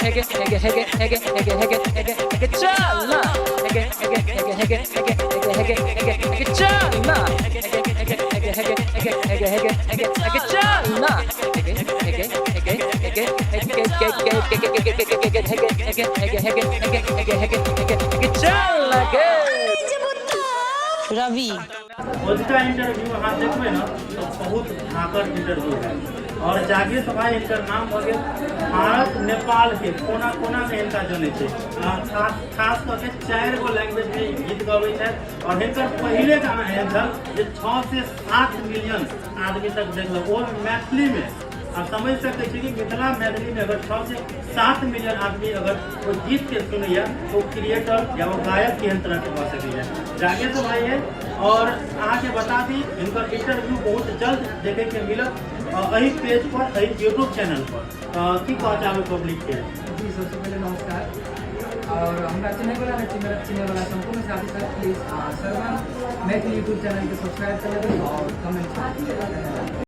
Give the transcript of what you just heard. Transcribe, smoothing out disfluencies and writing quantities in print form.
हेगे हेगे हेगे हेगे हेगे हेगे हेगे हेगे चल ना हेगे हेगे हेगे हेगे हेगे हेगे हेगे हेगे हेगे चल ना हेगे हेगे हेगे हेगे हेगे हेगे हेगे हेगे हेगे चल ना हेगे हेगे हेगे हेगे हेगे हेगे हेगे हेगे हेगे हेगे हेगे हेगे हेगे हेगे हेगे हेगे चल ना गे। रवि। अजुका इंटरव्यू अहाँ देखबै ने तऽ बहुत धाकड़ इंटरव्यू हैत आओर जागृत भाई हिनकर नाम भऽ गेल। भारत, नेपाल के कोना कोना मे हिनका जनै छै। आ खास खास कऽ के 4 गो लैंग्वेज मे ई गीत गबै छथि आओर हिनकर पहिले गाना एहन छल जे 6 से 7 मिलियन आदमी तक देखलक, ओहो मैथिली मे। आ समझ सकै छी कि मिथिला मैथिली मे अगर 6 से 7 मिलियन आदमी अगर ओहि गीत के सुनैया, तो ओ क्रिएटर या ओ गायक केहन तरह के भऽ सकैया। जागृत भाई है और अहाँके बता दी, हिनकर इंटरव्यू बहुत जल्द देखे के मिलत एहि पेज पर, एहि यूट्यूब चैनल पर। की कहऽ चाहबै पब्लिक के? जी, सबसे पहले नमस्कार और हमरा चिन्हैवला, नहि चिन्है चिन्हैवला सम्पूर्ण साथी सब, प्लीज सरवन मैथिली यूट्यूब चैनलके सब्सक्राइब कर लेबै और कमेंट।